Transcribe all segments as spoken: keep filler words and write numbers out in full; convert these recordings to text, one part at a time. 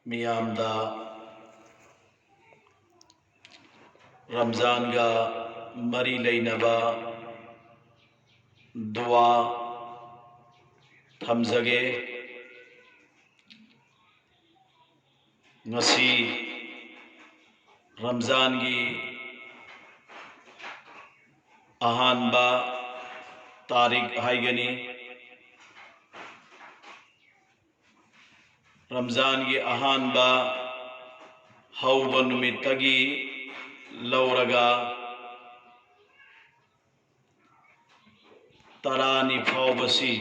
ꯃꯤꯌꯥꯝꯗ ꯔꯝꯖꯥꯟꯒ ꯃꯔꯤ ꯂꯩꯅꯕ ꯗꯨꯋꯥ ꯊꯝꯖꯒꯦ꯫ ꯉꯁꯤ ꯔꯝꯖꯥꯟꯒꯤ ꯑꯍꯥꯟꯕ ꯇꯥꯔꯤꯛ ꯍꯥꯏꯒꯅꯤ꯫ ꯔꯝꯖꯥꯟꯒꯤ ꯑꯍꯥꯟꯕ ꯍꯧꯕ ꯅꯨꯃꯤꯠꯇꯒꯤ ꯂꯧꯔꯒ ꯇꯔꯥꯅꯤ ꯐꯥꯎꯕꯁꯤ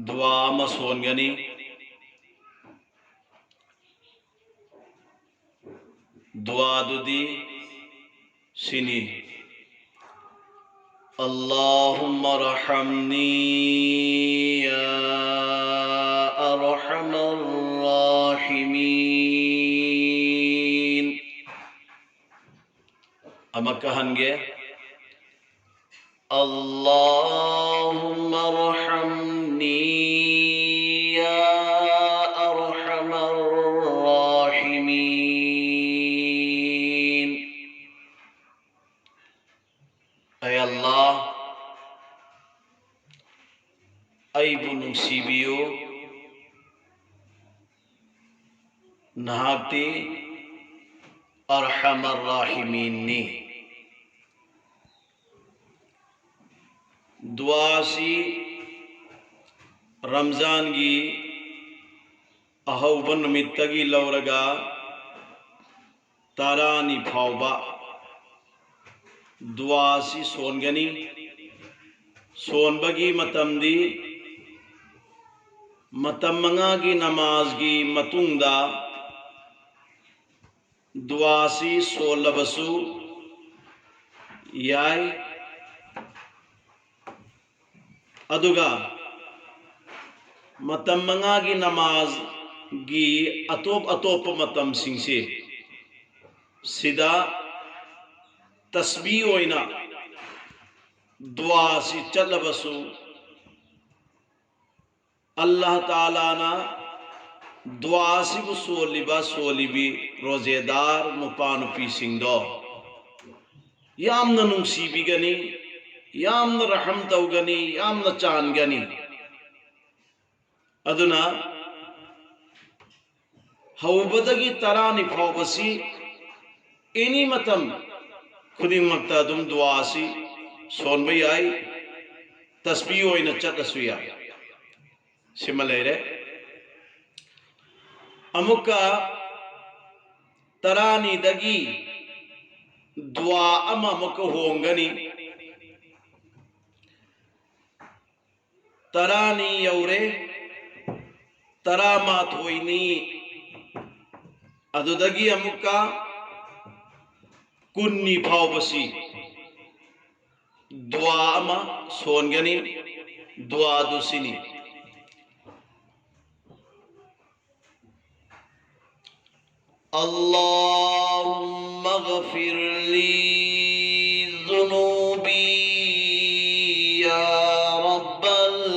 ꯗꯨꯋꯥ ꯑꯃ ꯁꯣꯟꯒꯅꯤ꯫ ꯗꯨꯋꯥꯗꯨꯗꯤ ꯁꯤꯅꯤ: اللهم ارحمني يا أرحم الراحمين. ꯑꯃꯨꯛꯀ ꯍꯟꯒꯦ: اللهم ارحمني يا أرحم الراحمين. ꯑꯦ ꯑꯜꯂꯥꯍ, ꯑꯩꯕꯨ ꯅꯨꯡꯁꯤꯕꯤꯌꯨ, ꯅꯍꯥꯛꯇꯤ ꯑꯔꯍꯃꯔ ꯔꯥꯍꯤꯃꯤꯟꯅꯤ꯫ ꯗꯨꯋꯥꯁꯤ ꯔꯝꯖꯥꯟꯒꯤ ꯑꯍꯧꯕ ꯅꯨꯃꯤꯠꯇꯒꯤ ꯂꯧꯔꯒ ꯇꯔꯥꯅꯤ ꯐꯥꯎꯕ ꯗꯨꯋꯥꯁꯤ ꯁꯣꯟꯒꯅꯤ꯫ ꯁꯣꯟꯕꯒꯤ ꯃꯇꯝꯗꯤ ꯃꯇꯝ ꯃꯉꯥꯒꯤ ꯅꯃꯥꯖꯒꯤ ꯃꯇꯨꯡꯗ ꯗꯨꯋꯥꯁꯤ ꯁꯣꯜꯂꯕꯁꯨ ꯌꯥꯏ꯫ ꯑꯗꯨꯒ ꯃꯇꯝ ꯃꯉꯥꯒꯤ ꯅꯃꯥꯖꯒꯤ ꯑꯇꯣꯞ ꯑꯇꯣꯞꯄ ꯃꯇꯝꯁꯤꯡꯁꯤ ꯁꯤꯗ ꯇꯁꯕꯤ ꯑꯣꯏꯅ ꯗꯨꯋꯥꯁꯤ ꯆꯠꯂꯕꯁꯨ, ꯑꯜꯂꯥꯍ ꯇꯥꯂꯥꯅ ꯗꯨꯋꯥ ꯑꯁꯤꯕꯨ ꯁꯣꯜꯂꯤꯕ, ꯁꯣꯜꯂꯤꯕꯤ ꯔꯣꯖꯦꯗꯥꯔ ꯅꯨꯄꯥ ꯅꯨꯄꯤꯁꯤꯡꯗꯣ ꯌꯥꯝꯅ ꯅꯨꯡꯁꯤꯕꯤꯒꯅꯤ, ꯌꯥꯝꯅ ꯔꯍꯝ ꯇꯧꯒꯅꯤ, ꯌꯥꯝꯅ ꯆꯥꯟꯒꯅꯤ꯫ ꯑꯗꯨꯅ ꯍꯧꯕꯗꯒꯤ ꯇꯔꯥꯅꯤ ꯐꯥꯎꯕꯁꯤ ꯑꯦꯅꯤ ꯃꯇꯝ ꯈꯨꯗꯤꯡꯃꯛꯇ ꯑꯗꯨꯝ ꯗꯨꯋꯥ ꯑꯁꯤ ꯁꯣꯟꯕ ꯌꯥꯏ, ꯇꯁꯕꯤ ꯑꯣꯏꯅ ꯆꯠꯂꯁꯨ ꯌꯥꯏ꯫ ꯁꯤꯃ ꯂꯩꯔꯦ꯫ ꯑꯃꯨꯛꯀ ꯇꯔꯥꯅꯤꯗꯒꯤ ꯗꯨꯋꯥ ꯑꯃ ꯑꯃꯨꯛꯀ ꯍꯣꯡꯒꯅꯤ꯫ ꯇꯔꯥꯅꯤ ꯌꯧꯔꯦ, ꯇꯔꯥꯃꯥꯊꯣꯏꯅꯤ, ꯑꯗꯨꯗꯒꯤ ꯑꯃꯨꯛꯀ ꯀꯨꯟꯅꯤ ꯐꯥꯎꯕꯁꯤ ꯗꯨꯋꯥ ꯑꯃ ꯁꯣꯟꯒꯅꯤ꯫ ꯗꯨꯋꯥꯗꯨ ꯁꯤꯅꯤ: اللهم اغفر لي ذنوبي يا رب العالمين.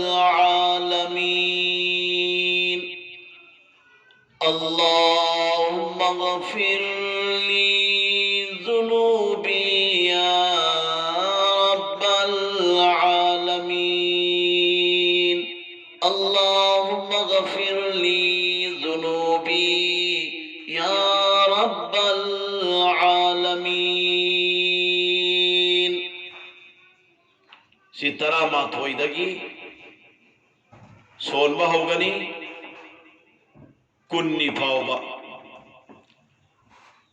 اللهم اغفر لي ذنوبي يا رب العالمين. اللهم اغفر لي ذنوبي يا رب العالمين. ꯁꯤ ꯇꯔꯥꯃꯥꯊꯣꯏꯗꯒꯤ ꯁꯣꯟꯕ ꯍꯧꯒꯅꯤ, ꯀꯨꯟꯅꯤ ꯐꯥꯎꯕ꯫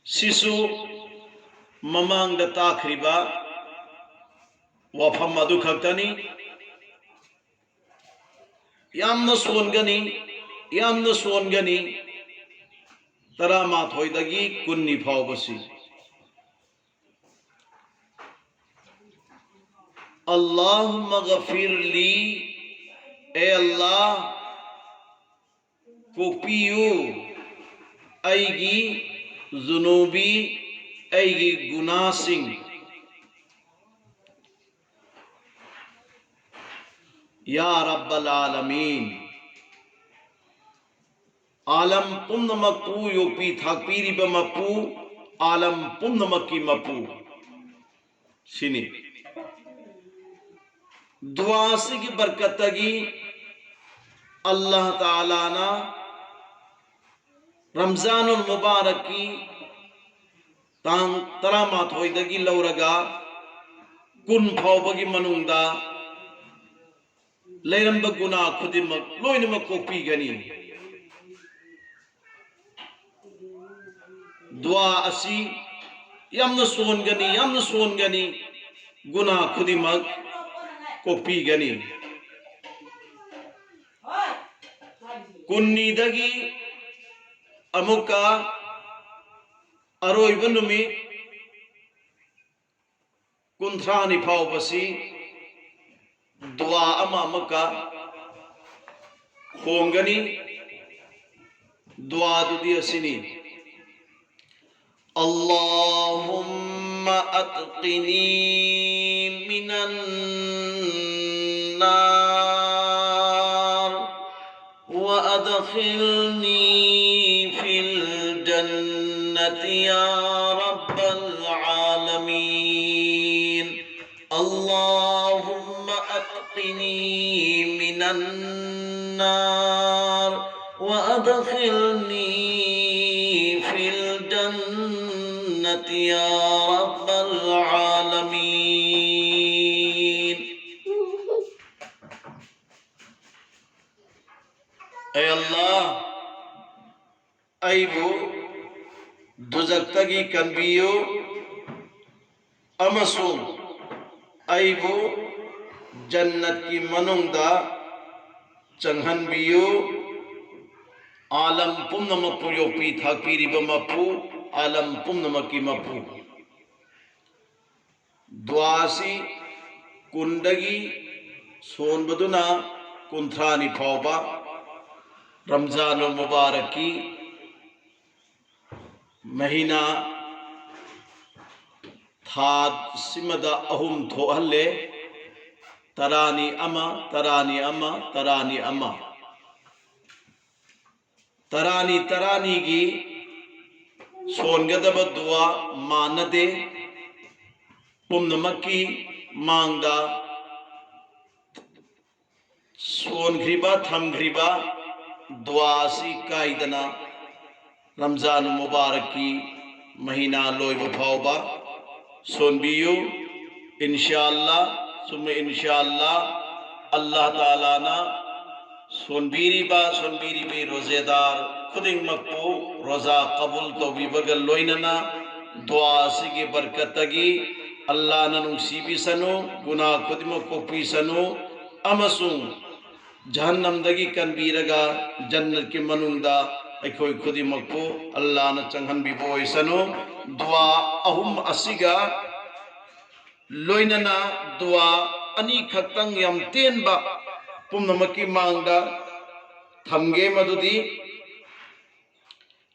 ꯁꯤꯁꯨ ꯃꯃꯥꯡꯗ ꯇꯥꯈ꯭ꯔꯤꯕ ꯋꯥꯐꯝ ꯑꯗꯨ ꯈꯛꯇꯅꯤ꯫ ꯌꯥꯝꯅ ꯁꯣꯟꯒꯅꯤ, ꯌꯥꯝꯅ ꯁꯣꯟꯒꯅꯤ, ꯇꯔꯥꯃꯥꯊꯣꯏꯗꯒꯤ ꯀꯨꯟꯅꯤ ꯐꯥꯎꯕꯁꯤ꯫ اللهم اغفر لي، ꯑꯦ ꯑꯜꯂꯥ, ꯀꯣꯛꯄꯤꯌꯨ ꯑꯩꯒꯤ ꯖꯨꯅꯨꯕꯤ, ꯑꯩꯒꯤ ꯒꯨꯅꯥꯁꯤꯡ꯫ ꯌꯥ ꯔꯕ꯭ꯕꯜ ꯑꯥꯂꯃꯤꯟ꯫ ꯑꯥꯂꯝ ꯄꯨꯝꯅꯃꯛꯄꯨ ꯌꯣꯛꯄꯤ ꯊꯥꯛꯄꯤꯔꯤꯕ ꯃꯄꯨ, ꯑꯥꯂꯝ ꯄꯨꯝꯅꯃꯛꯀꯤ ꯃꯄꯨ ꯁꯤꯅꯤ꯫ ꯗꯨꯋꯥꯁꯤꯒꯤ ꯕꯔꯀꯠꯇꯒꯤ ꯑꯜꯂꯥꯍ ꯇꯥꯂꯥꯅ ꯔꯝꯖꯥꯅꯨꯜ ꯃꯨꯕꯥꯔꯛꯀꯤ ꯇꯥꯡ ꯇꯔꯥꯃꯥꯊꯣꯏꯗꯒꯤ ꯂꯧꯔꯒ ꯀꯨꯟ ꯐꯥꯎꯕꯒꯤ ꯃꯅꯨꯡꯗ ꯂꯩꯔꯝꯕ ꯒꯨꯅꯥ ꯈꯨꯗꯤꯡꯃꯛ ꯂꯣꯏꯅꯃꯛ ꯀꯣꯛꯄꯤꯒꯅꯤ꯫ ꯗꯨꯋꯥ ꯑꯁꯤ ꯌꯥꯝꯅ ꯁꯣꯟꯒꯅꯤ, ꯌꯥꯝꯅ ꯁꯣꯟꯒꯅꯤ, ꯒꯨꯅꯥ ꯈꯨꯗꯤꯡꯃꯛ ꯀꯣꯛꯄꯤꯒꯅꯤ꯫ ꯀꯨꯟꯅꯤꯗꯒꯤ ꯑꯃꯨꯛꯀ ꯑꯔꯣꯏꯕ ꯅꯨꯃꯤꯠ ꯀꯨꯟꯊ꯭ꯔꯥꯅꯤ ꯐꯥꯎꯕꯁꯤ ꯗꯨꯋꯥ ꯑꯃ ꯑꯃꯨꯛꯀ ꯈꯣꯡꯒꯅꯤ꯫ ꯗꯨꯋꯥꯗꯨꯗꯤ ꯑꯁꯤꯅꯤ: اللهم أتقني من النار وأدخلني في الجنة يا رب العالمين. اللهم أتقني من النار وأدخلني في الجنة يا رب العالمين. ꯑꯦ ꯑꯜꯂꯥꯍ, ꯑꯩꯕꯨ ꯗꯨꯖꯛꯇꯒꯤ ꯀꯟꯕꯤꯌꯨ ꯑꯃꯁꯨꯡ ꯑꯩꯕꯨ ꯖꯟꯅꯠꯀꯤ ꯃꯅꯨꯡꯗ ꯆꯪꯍꯟꯕꯤꯌꯨ꯫ ꯑꯥꯂꯝ ꯄꯨꯝꯅꯃꯛꯄꯨ ꯌꯣꯛꯄꯤ ꯊꯥꯛꯄꯤꯔꯤꯕ ꯃꯄꯨ, ꯑꯥꯂꯝ ꯄꯨꯝꯅꯃꯛꯀꯤ ꯃꯄꯨ꯫ ꯗꯨꯋꯥ ꯑꯁꯤ ꯀꯨꯟꯗꯒꯤ ꯁꯣꯟꯕꯗꯨꯅ ꯀꯨꯟꯊ꯭ꯔꯥꯅꯤ ꯐꯥꯎꯕ ꯔꯝꯖꯥꯅꯨꯜ ꯃꯨꯕꯥꯔꯛꯀꯤ ꯃꯍꯤꯅꯥ ꯊꯥꯁꯤꯃꯗ ꯑꯍꯨꯝ ꯊꯣꯛꯍꯜꯂꯦ꯫ ꯇꯔꯥꯅꯤ ꯑꯃ, ꯇꯔꯥꯅꯤ ꯑꯃ, ꯇꯔꯥꯅꯤ ꯑꯃ꯫ ꯇꯔꯥꯅꯤ ꯇꯔꯥꯅꯤꯒꯤ ꯁꯣꯟꯒꯗꯕ ꯗꯨꯋꯥ ꯃꯥꯟꯅꯗꯦ꯫ ꯄꯨꯝꯅꯃꯛꯀꯤ ꯃꯥꯡꯗ ꯁꯣꯟꯈ꯭ꯔꯤꯕ, ꯊꯝꯈ꯭ꯔꯤꯕ ꯗꯨꯋꯥ ꯑꯁꯤ ꯀꯥꯏꯗꯅ ꯔꯝꯖꯥꯟ ꯃꯨꯕꯥꯔꯛꯀꯤ ꯃꯍꯤꯅꯥ ꯂꯣꯏꯕ ꯐꯥꯎꯕ ꯁꯣꯟꯕꯤꯌꯨ꯫ ꯏꯟꯁꯥ ꯑꯜꯂꯥ, ꯁꯨꯝꯃ ꯏꯟꯁꯥ ꯑꯜꯂꯥ, ꯑꯜꯂꯥ ꯇꯥꯂꯥꯅ ꯁꯣꯟꯕꯤꯔꯤꯕ, ꯁꯣꯟꯕꯤꯔꯤꯕꯤ ꯔꯣꯖꯦꯗꯥꯔ ꯈꯨꯗꯤꯡꯃꯛꯄꯨ ꯔꯣꯖꯥ ꯀꯕꯨꯜ ꯇꯧꯕꯤꯕꯒ ꯂꯣꯏꯅꯅ ꯗꯨꯋꯥ ꯑꯁꯤꯒꯤ ꯕꯔꯀꯠꯇꯒꯤ ꯑꯜꯂꯥꯅ ꯅꯨꯡꯁꯤꯕꯤꯁꯅꯨ, ꯒꯨꯅꯥ ꯈꯨꯗꯤꯡꯃꯛ ꯀꯣꯛꯄꯤꯁꯅꯨ ꯑꯃꯁꯨꯡ ꯖꯍꯟꯅꯝꯗꯒꯤ ꯀꯟꯕꯤꯔꯒ ꯖꯟꯅꯠꯀꯤ ꯃꯅꯨꯡꯗ ꯑꯩꯈꯣꯏ ꯈꯨꯗꯤꯡꯃꯛꯄꯨ ꯑꯜꯂꯥꯅ ꯆꯪꯍꯟꯕꯤꯕ ꯑꯣꯏꯁꯅꯨ꯫ ꯗꯨꯋꯥ ꯑꯍꯨꯝ ꯑꯁꯤꯒ ꯂꯣꯏꯅꯅ ꯗꯨꯋꯥ ꯑꯅꯤꯈꯛꯇꯪ ꯌꯥꯝ ꯇꯦꯟꯕ ꯄꯨꯝꯅꯃꯛꯀꯤ ꯃꯥꯡꯗ ꯊꯝꯒꯦ, ꯃꯗꯨꯗꯤ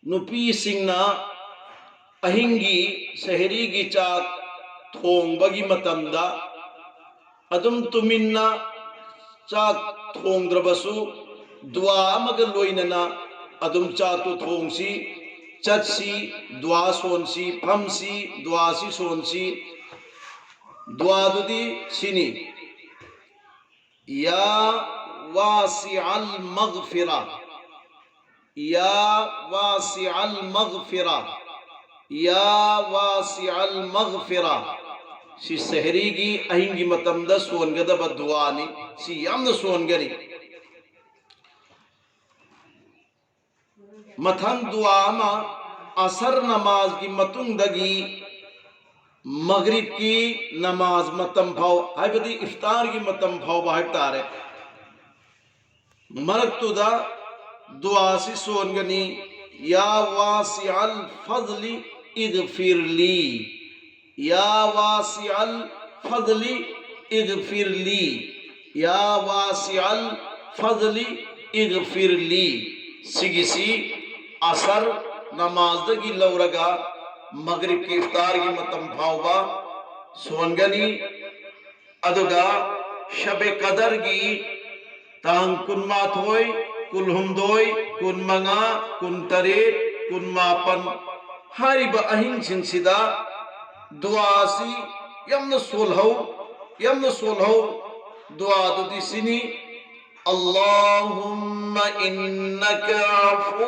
ꯅꯨꯄꯤꯁꯤꯡꯅ ꯑꯍꯤꯡꯒꯤ ꯁꯦꯍꯔꯤꯒꯤ ꯆꯥꯛ ꯊꯣꯡꯕꯒꯤ ꯃꯇꯝꯗ ꯑꯗꯨꯝ ꯇꯨꯃꯤꯟꯅ ꯆꯥꯛ ꯊꯣꯡꯗ꯭ꯔꯕꯁꯨ ꯗꯨꯋꯥ ꯑꯃꯒ ꯂꯣꯏꯅꯅ ꯑꯗꯨꯝ ꯆꯥꯛꯇꯨ ꯊꯣꯡꯁꯤ, ꯆꯠꯁꯤ, ꯗꯨꯋꯥ ꯁꯣꯟꯁꯤ, ꯐꯝꯁꯤ, ꯗꯨꯋꯥꯁꯤ ꯁꯣꯟꯁꯤ꯫ ꯗꯨꯋꯥꯗꯨꯗꯤ ꯁꯤꯅꯤ: يا واسع المغفرة، يا واسع المغفرة، يا واسع المغفرة꯫ ꯁꯤ ꯁꯦꯍꯔꯤꯒꯤ ꯑꯍꯤꯡꯒꯤ ꯃꯇꯝꯗ ꯁꯣꯟꯒꯗꯕ ꯗꯨꯋꯥꯅꯤ꯫ ꯁꯤ ꯌꯥꯝꯅ ꯁꯣꯟꯒꯅꯤ꯫ ꯃꯊꯪ ꯗꯨꯋꯥ ꯑꯃ, ꯑꯁꯔ ꯅꯃꯥꯖꯒꯤ ꯃꯇꯨꯡꯗꯒꯤ ꯃꯒ꯭ꯔꯤꯕꯀꯤ ꯅꯃꯥꯖ ꯃꯇꯝ ꯐꯥꯎ, ꯍꯥꯏꯕꯗꯤ ꯏꯐꯇꯥꯔꯒꯤ ꯃꯇꯝ ꯐꯥꯎꯕ ꯍꯥꯏꯕ ꯇꯥꯔꯦ, ꯃꯔꯛꯇꯨꯗ ꯗꯨꯋꯥꯁꯤ ꯁꯣꯟꯒꯅꯤ: يا واسع الفضل اغفر لي، يا واسع الفضل اغفر لي، يا واسع الفضل اغفر لي꯫ ꯁꯤꯒꯤꯁꯤ ꯑꯁꯔ ꯅꯃꯥꯖꯗꯒꯤ ꯂꯧꯔꯒ ꯃꯒ꯭ꯔꯤꯕꯀꯤ ꯏꯐꯇꯥꯔꯒꯤ ꯃꯇꯝ ꯐꯥꯎꯕ ꯁꯣꯟꯒꯅꯤ꯫ ꯑꯗꯨꯒ ꯁꯕꯦ ꯀꯗꯔꯒꯤ ꯇꯥꯡ ꯀꯨꯟꯃꯥꯊꯣꯏ, ꯀꯨꯟꯍꯨꯝꯗꯣꯏ, ꯀꯨꯟꯃꯉꯥ, ꯀꯨꯟꯇꯔꯦꯠ, ꯀꯨꯟꯃꯥꯄꯟ ꯍꯥꯏꯔꯤꯕ ꯑꯍꯤꯡꯁꯤꯡꯁꯤꯗ ꯗꯨꯋꯥꯁꯤ ꯌꯥꯝꯅ ꯁꯣꯜꯍꯧ, ꯌꯥꯝꯅ ꯁꯣꯜꯍꯧ꯫ ꯗꯨꯋꯥꯗꯨꯗꯤ ꯁꯤꯅꯤ: اللهم إنك عفو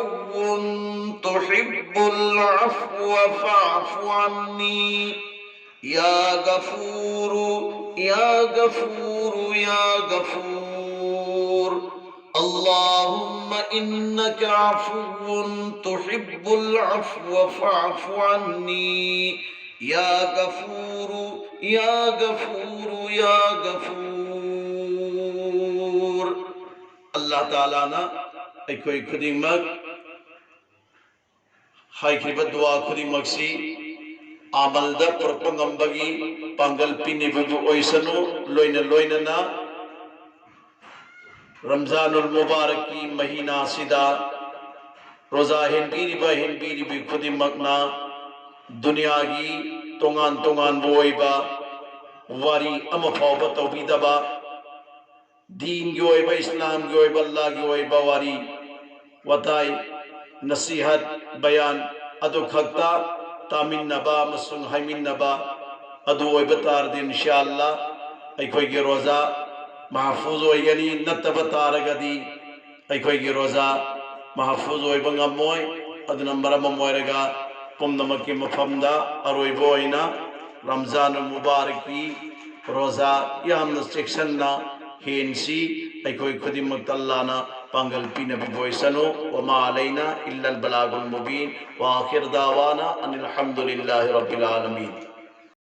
تحب العفو فاعف عني يا غفور يا غفور يا غفور. اللهم إنك عفو تحب العفو فاعف عني يا غفور يا غفور يا غفور. ꯑꯜꯂꯥꯍ ꯇꯥꯂꯥꯅ ꯑꯩꯈꯣꯏ ꯈꯨꯗꯤꯡꯃꯛ ꯍꯥꯏꯈ꯭ꯔꯤꯕ ꯗꯨꯋꯥ ꯈꯨꯗꯤꯡꯃꯛꯁꯤ ꯑꯃꯜꯗ ꯄꯨꯔꯛꯄ ꯉꯝꯕꯒꯤ ꯄꯥꯡꯒꯜ ꯄꯤꯅꯕꯤꯕ ꯑꯣꯏꯁꯅꯨ꯫ ꯂꯣꯏꯅ ꯂꯣꯏꯅꯅ ꯔꯝꯖꯥꯅꯨꯜ ꯃꯨꯕꯥꯔꯛꯀꯤ ꯃꯍꯤꯅꯥꯁꯤꯗ ꯔꯣꯖꯥ ꯍꯦꯟꯕꯤꯔꯤꯕ ꯍꯦꯟꯕꯤꯔꯤꯕꯤ ꯈꯨꯗꯤꯡꯃꯛꯅ ꯗꯨꯅꯤꯌꯥꯒꯤ ꯇꯣꯉꯥꯟ ꯇꯣꯉꯥꯟꯕ ꯑꯣꯏꯕ ꯋꯥꯔꯤ ꯑꯃ ꯐꯥꯎꯕ ꯇꯧꯕꯤꯗꯕ, ꯗꯤꯟꯒꯤ ꯑꯣꯏꯕ, ꯏꯁꯂꯥꯝꯒꯤ ꯑꯣꯏꯕ, ꯑꯜꯂꯥꯍꯒꯤ ꯑꯣꯏꯕ ꯋꯥꯔꯤ ꯋꯥꯇꯥꯏ, ꯅꯁꯤꯍꯠ, ꯕꯌꯥꯟ ꯑꯗꯨ ꯈꯛꯇ ꯇꯥꯃꯤꯟꯅꯕ ꯑꯃꯁꯨꯡ ꯍꯥꯏꯃꯤꯟꯅꯕ ꯑꯗꯨ ꯑꯣꯏꯕ ꯇꯥꯔꯗꯤ, ꯏꯟꯁꯥ ꯑꯜꯂꯥꯍ, ꯑꯩꯈꯣꯏꯒꯤ ꯔꯣꯖꯥ ꯃꯍꯐꯨꯖ ꯑꯣꯏꯒꯅꯤ꯫ ꯅꯠꯇꯕ ꯇꯥꯔꯒꯗꯤ ꯑꯩꯈꯣꯏꯒꯤ ꯔꯣꯖꯥ ꯃꯍꯐꯨꯖ ꯑꯣꯏꯕ ꯉꯝꯃꯣꯏ꯫ ꯑꯗꯨꯅ ꯃꯔꯝ ꯑꯃ ꯑꯣꯏꯔꯒ ꯄꯨꯝꯅꯃꯛꯀꯤ ꯃꯐꯝꯗ ꯑꯔꯣꯏꯕ ꯑꯣꯏꯅ ꯔꯝꯖꯥꯟ ꯃꯨꯕꯥꯔꯛꯀꯤ ꯔꯣꯖꯥ ꯌꯥꯝꯅ ꯆꯦꯛꯁꯤꯟꯅ ꯍꯦꯟꯁꯤ꯫ ꯑꯩꯈꯣꯏ ꯈꯨꯗꯤꯡꯃꯛꯇ ꯑꯜꯂꯥꯍꯅ ꯄꯥꯡꯒꯜ ꯄꯤꯅꯕꯤꯕ ꯑꯣꯏꯁꯅꯨ꯫ وما علينا إلا البلاغ المبين. وآخر دعوانا أن الحمد لله رب العالمين.